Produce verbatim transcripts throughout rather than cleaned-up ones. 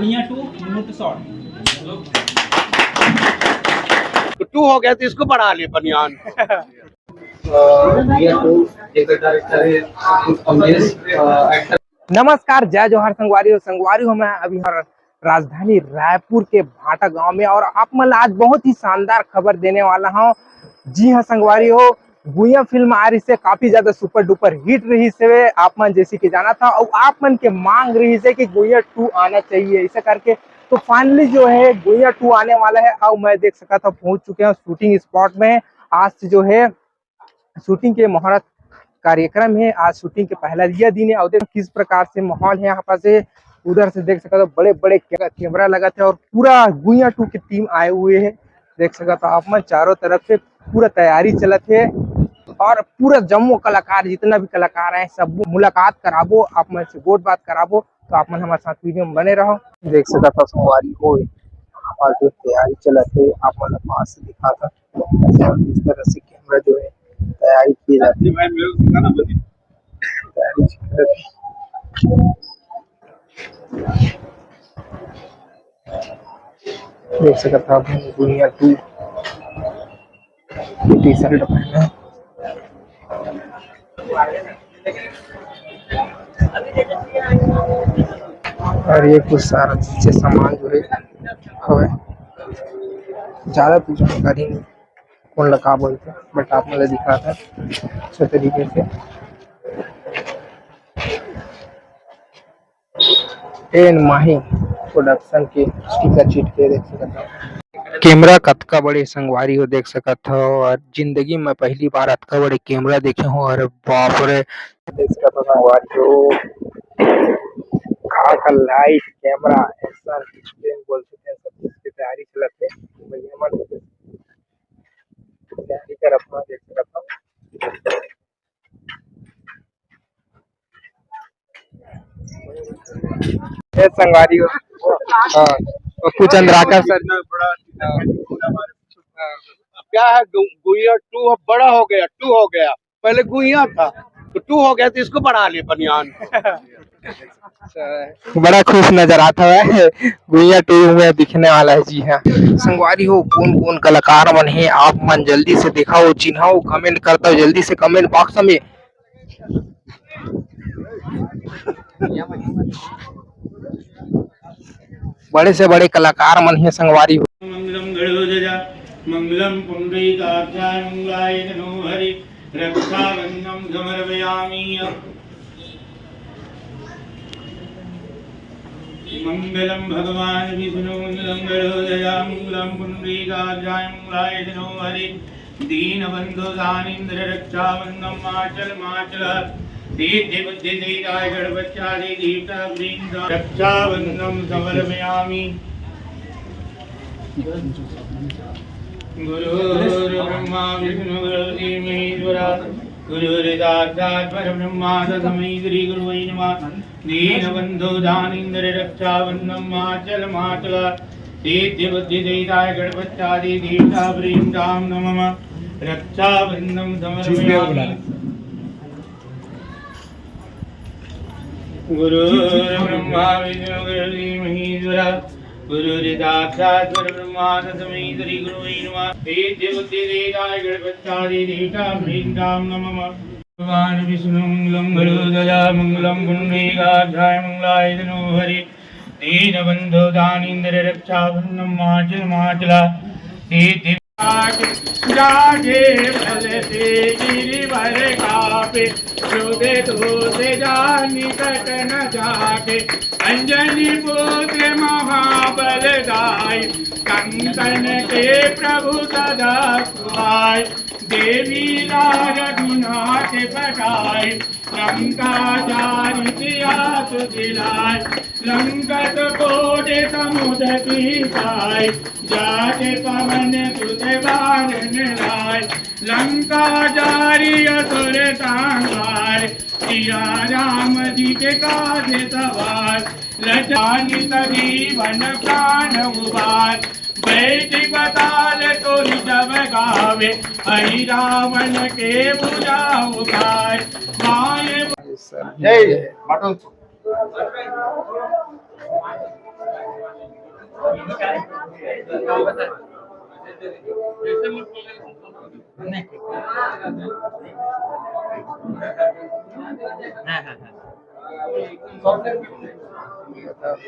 भैया टू मुहूर्त शॉट। तो टू हो गया तो इसको बढ़ा ले बनियान। भैया टू एक डायरेक्टर है, कमलेश, अ, एक्टर। नमस्कार, जय जोहार संगवारी हो। संगवारी हो, मैं अभी हर राजधानी रायपुर के भाटा गांव में और आप मन ला आज बहुत ही शानदार खबर देने वाला हूँ। जी हाँ संगवारी हो, गुइया फिल्म आ रही से काफी ज्यादा सुपर डुपर हिट रही से आप मन जैसे कि जाना था और आप मन के मांग रही से कि गुइया टू आना चाहिए ऐसा करके। तो फाइनली जो है गुइया टू आने वाला है और मैं देख सका था पहुंच चुके हैं शूटिंग स्पॉट में। आज से जो है शूटिंग के मुहूर्त कार्यक्रम है। आज शूटिंग के पहला यह दिन है और देखो किस प्रकार से माहौल है यहाँ पर से। उधर से देख सकते हो बड़े बड़े कै-, कैमरा लगा थे और पूरा गुइया टू की टीम आए हुए है। देख सकते हो आप मन चारों तरफ से पूरा तैयारी चलत है और पूरा जम्मो कलाकार जितना भी कलाकार है सब मुलाकात कराबो, आप मन से गोठ बात कराबो। तो आप मन हमारे साथ वीडियो में बने रहो। देख सकत हो संगवारी हो, हमार जो तैयारी चलत हे, आप मन ला पास से दिखात हन। इस तरह से कैमरा जो है तैयारी किए जाते हैं। तैयारी चलत हे। देख सकत हो आप मन गुइया टू टी शर्ट पहने। और ये कुछ सारा चीजें सामान जो है हवे, ज्यादा कुछ जानकारी नहीं कौन लगा बोलते, बट आप मुझे दिखा था अच्छे तरीके से। एन माही प्रोडक्शन के स्टिकर चिट के देख सकत हव। कैमरा कतका बड़े संगवारी हो देख सकत हव, और जिंदगी में पहली बार अतका बड़े कैमरा देखे हो। अरे बाप रे, देख सकत हव संगवारी हो, का का लाइट कैमरा एक्शन स्क्रीन बोल सकते हैं, सब चीज की तैयारी चलत है। भैया मन तैयारी करत हव, देख सकत हव। ए संगवारी हो। हाँ। और कुछ अंदराकर सर। हाँ। अब क्या है, गु-, गुइया टू अब बड़ा हो गया, टू हो गया, पहले गुइया था तो टू हो गया, तो इसको बढ़ा ले बनियान। बड़ा खुश नजर आता है, गुइया टू में दिखने वाला है। जी हाँ संगवारी हो, कौन कौन कलाकार मन है आप मन जल्दी से दिखाओ, चिन्हाओ, कमेंट करता हो जल्दी से कमेंट बॉक्स में। बड़े से बड़े कलाकार मन हे संगवारी हो। मंगलम गरुड़ध्वजा, मंगलम पुंडरीकाक्षाय, मंगलाय तनोहरि, रक्षाबंधनम समर्पयामि। मंगलम भगवान विष्णु, मंगलम गरुड़ध्वजा, मंगलम पुंडरीकाक्षाय, मंगलाय तनोहरि, दीनबंधु दानींद्र रक्षाबंधनम माचल माचल। सिद्धि बुद्धि सहिताय गणपत्यादि देवता वृंद रक्षाबंधनम समर्पयामि। गुरुर्ब्रह्मा विष्णु गुरुर्देव महेश्वर, गुरुर्साक्षात् परब्रह्मा तस्मै श्री गुरुवे नमः। दीनबंधु दानींद्र रक्षाबंधनम माचल माचल। सिद्धि बुद्धि सहिताय गणपत्यादि देवता वृंदाम नमः। रक्षाबंधनम समर्पयामि। गुरुर्ब्रह्मा विष्णु गुरुर्देव महेश्वर, गुरुर्साक्षात् परब्रह्मा तस्मै श्री गुरुवे नमः। सिद्धि बुद्धि सहिताय गणपत्यादि देवता वृंदाम नमः। भगवान विष्णु मंगलम गरुड़ध्वजा मंगलम पुंडरीकाक्षाय मंगलाय तनोहरि। दीनबंधु दानींद्र रक्षाबंधनम माचल माचल। सिद्धि जागे बल से गिरिवर कापे, क्रोध दोष जानि सकन जागे। अंजनी पुत्र महाबल दाई, कंचन के प्रभु सदा सुहाई। देवी लाल गुना के पटाई, लंका जारी सिया सुधिलाई। लंकत कोट समुद की पाई, जाके पवन सुत बारन लाय। लंका जारी असुर संहार, सिया राम जी के काज सवार। लचानित जीवन प्राण उबार, बैठि पताल तुर जब गावे, अहि रावण के भुजा उठाय। माय जय बटन। हाँ, हाँ, हाँ।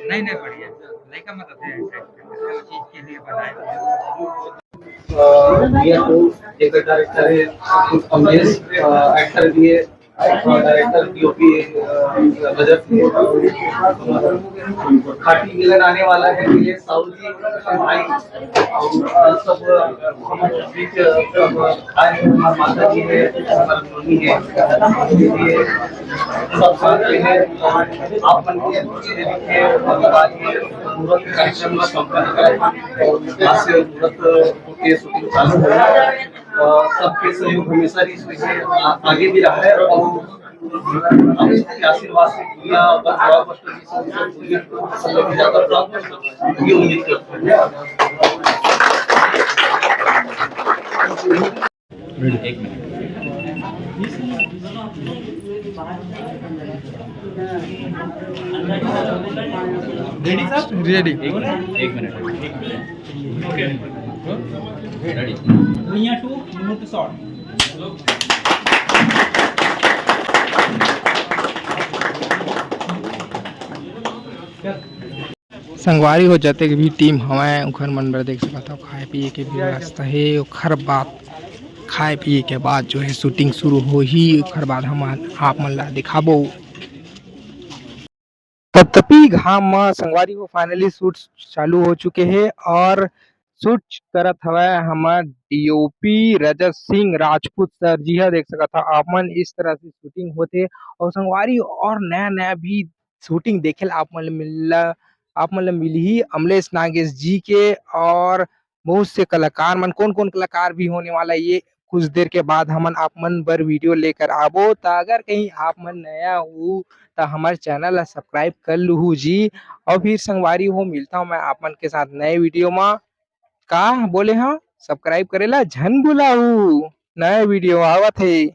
नहीं, नहीं, बढ़िया। लड़का मतलब है, चीज के लिए बनाए। अ, भैया को एक डायरेक्टर है, अमरेश, अ, एक्टर भी है, अ, डायरेक्टर डीओपी, अ, रजत है। खाटी विलन आने वाला है, ये साहू जी, भाई, और सब, अ, हम बीच, अ, सब आए हैं, हमारे माता जी है, हमारे मम्मी है, ये सब साथ में है। आप मन के, के परिवार के मुहूर्त कार्यक्रम का संपन्न करें। आज से मुहूर्त के शुरू चालू हो रहा है। और सबके सहयोग हमेशा रही, इसमें आ-, आगे भी रहा है। और हम इसके आशीर्वाद से पूरा बस blockbuster भी सब, सब पूरी, सब लोग ज्यादा blockbuster ये उम्मीद करते हैं। एक मिनट। Ready sir? रेडी। एक मिनट, एक मिनट। ओके। रेडी। भुइयां टू, मुहूर्त शॉट। संगवारी हो, जतेक भी टीम हवय, ओखर मन बर देख सकत हव, खाए पिए के भी व्यवस्था हे। ओखर बाद, खाए पिए के बाद जो है शूटिंग शुरू होही, ओखर बाद हम आप मन ला दिखाबो। तपतपी घाम म संगवारी हो, finally शूट चालू हो चुके हे और शूट करत हवय हमर डीओपी रजत सिंह राजपूत सर जी ह। देख सकत हव आप मन, इस तरह से शूटिंग होथे। और संगवारी, और नया नया भी शूटिंग देखे ला आप मन ल मिलला, आप मन ल मिलही अमलेश नागेश जी के। और बहुत से कलाकार मन, कौन कौन कलाकार भी होने वाला, ये कुछ देर के बाद हमन आप मन बर वीडियो लेकर आबो। त अगर कहीं आप मन नया हो, त हमर चैनल ला सब्सक्राइब कर लूहू जी। और फिर संगवारी हो, मिलता हूँ मैं आप मन के साथ नए वीडियो मा। का बोले हाँ, सब्सक्राइब करे ला झन भुलाहू। नए वीडियो आवत हे।